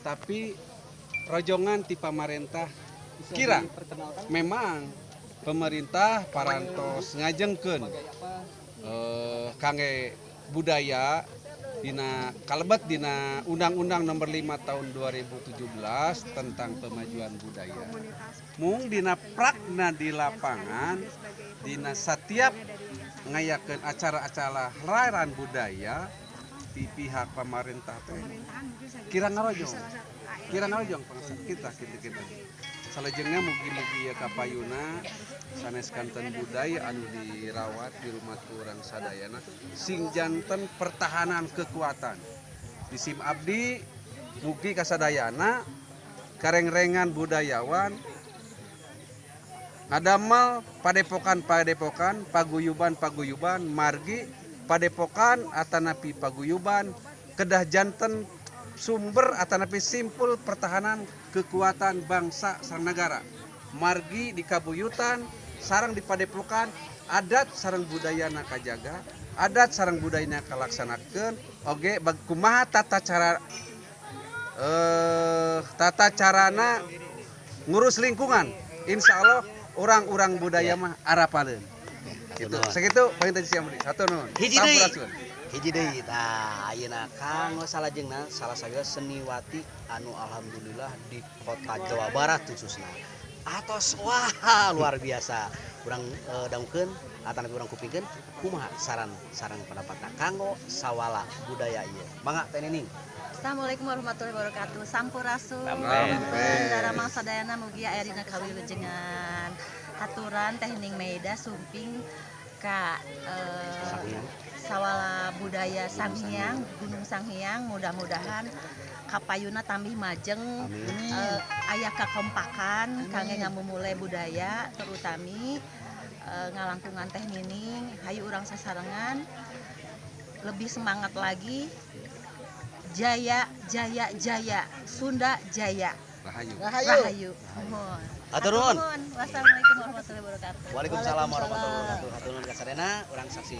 Tapi rojongan ti pamarentah kira memang pemerintah parantos ngajengkeun kangge budaya dina kalebet dina Undang-Undang Nomor 5 Tahun 2017 tentang pemajuan budaya. Mung dina prakna di lapangan, dina setiap ngayakeun acara-acara helaran budaya di pihak pemerintah teh kirang ngarojong, kirang ngarojong kita kita kita. Salajengna mugi-mugi ya kapayuna sanes kanten budaya anu dirawat di rumah urang sadayana sing janten pertahanan kekuatan di sim abdi. Mugi kasadayana karengrengan budayawan ngadamel padepokan-padepokan, paguyuban-paguyuban, margi padepokan atanapi paguyuban kedah janten sumber atanapi simpul pertahanan kekuatan bangsa sareng negara, margi di kabuyutan sareng di padepokan adat sareng budayana kajaga, adat sareng budayana kalaksanakeun. Oge kumaha tata cara tata carana ngurus lingkungan, insya Allah orang-orang budaya mah arapaleun gitu. Segitu paling tadi siang satu nun. Hiji deui, hiji deui. Tah, ayeuna kanggo salajengna salah satu seniwati anu alhamdulillah di kota Jawa Barat khususna atos wah luar biasa. Urang dangukeun atanapi urang kupingkeun kumaha saran sareng pendapatna kanggo sawala budaya ieu. Mangga, Teh Nining. Assalamualaikum warahmatullahi wabarakatuh. Sampurasun. Daramang sadayana, mugi aya dina kawilujengan. Haturan Teh Ning Meida sumping ka sawala budaya Sanghyang, Gunung Sanghyang. Mudah-mudahan kapayuna tambih majeng, aya kakompakan kangge ngamumule budaya, terutami ngalangkungan Teh Nining. Hayu urang sasarengan lebih semangat lagi. Jaya jaya jaya, Sunda jaya. Rahayu. Rahayu. Nuhun. Hatur nuhun. Wassalamualaikum warahmatullahi wabarakatuh. Waalaikumsalam warahmatullahi wabarakatuh. Hatur nuhun kasadayana urang saksi.